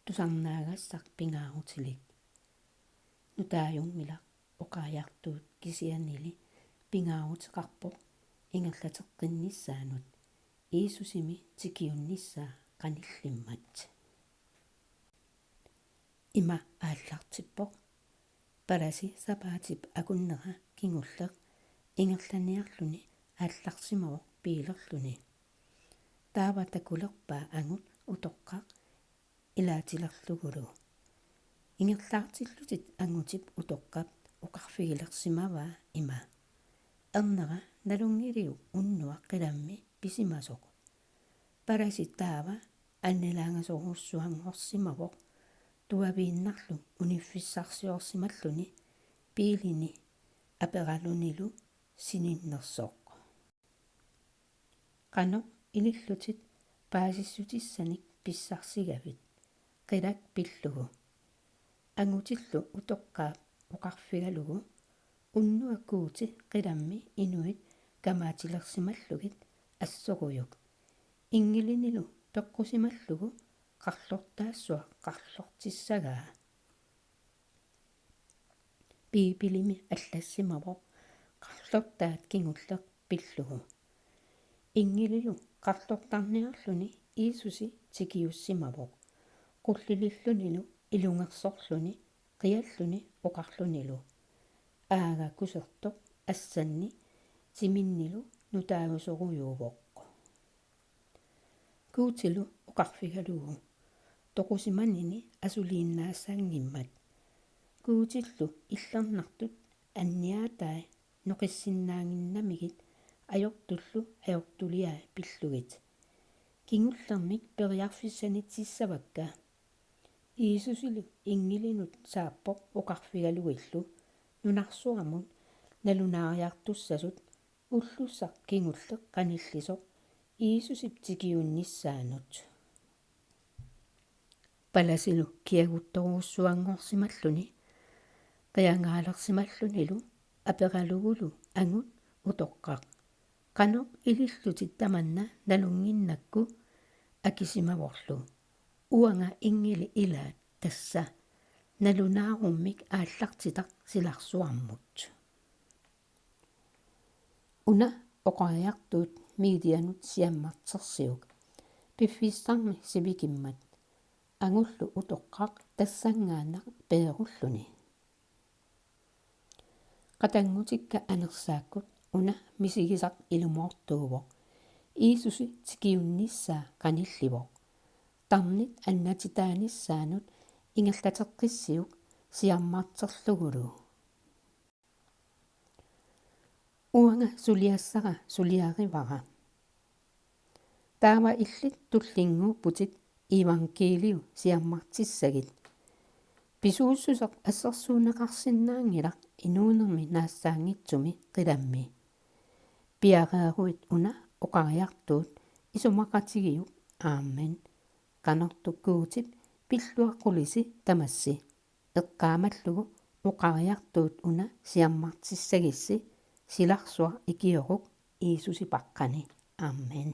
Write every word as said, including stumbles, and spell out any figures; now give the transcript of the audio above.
Tusarnaagassaq pingaarutilik. Nutaajunngilaq oqariartuut kisiannili pingaaruteqarpoq ingerlateqqinnissaanut Jiisusimi tikiunnissaa qanillimmat. Ima aallartippoq: Palasi sapaatip akunnera kingulleq ingerlaniarluni aallarsimavoq biilerluni. Taava takulerpaa angut utoqqaq ilaatilerlugulu. Ingerlaartillutit angutip utoqqap oqarfigilersimavaa ima: Ernera nalunngiliuk unnuaq qilammi pisimasoq? Palasi taava annilaangasorujussuanngorsimavoq tuaviinnarlu uniffissarsiorsimalluni biilini aperalunilu sininnersoq: Qanoq ilillutit paasissutissanik pissarsigavit? Qilak pillugu. Angutillu utoqqaap oqarfigalugu: Unnuaq Guuti qilammi inuit kamaatilersimallugit assorujuk. Inngilinillu peqqusimallugu qarlortaassuaq qarlortissagaa. Biibilimi allassimavoq qarlortaat kingulleq pillugu. Inngilinillu qarlortarniarluni Jiisusi tikiussimavoq. Qullilillunilu ilungersorluni qialluni oqarlunilu: Aaga kusertoq, assanni timinnilu nutaajusorujuuvoq. Guutilu oqarfigalugu: Toqusimanini asuliinnaassanngimmat. Guutillu illernartut anniaatai noqissinnaannginnamigit ajortullu ajortuliai pillugit. Kingullermik periarfissanitsissavakka. Jiisusilu inngilinut saappoq oqarfigalugillu nunarsuarmut nalunaariartussasut ullussaq kingulleq qanillisoq Jiisusip tikiunnissaanut. Palasilu kiaguttorujussuanngorsimalluni qiangaalersimallunilu aperalugulu angut utoqqaq: Qanoq ilillutit tamanna nalunnginnakku? Akisimavorlu: Uanga inngili ilaat, tassa nalunaarummik aallartitaq silarsuarmut. Una oqariartuut medianut siammartersiuk piffissarmi sivikimmat, angullu utoqqaq tassanngaannaq peerulluni. Qatanngutikka anersaakkut una misigisaq ilumoortuuvoq: Jiisusi tikiunnissaa qanillivoq. Tarnit annatitaanissaanut ingerlateqqissiuk siammarterlugulu. Uanga suliassara suliarivara. Taava illit tullinnguupputit iivangkiiliu siammartissagit. Pisuussuseq assersuunneqarsinnaanngilaq inuunermi naassaanngitsumi qilammi. Piareeruit una oqariartuut isumaqatigiuk. Amen. Qanortoq Guutip pilluaqqulisi tamassi. Eqqaamallugu oqariartuut una siammartissagissi silarsuaq ikioruk Jiisusipaqqani. Amen.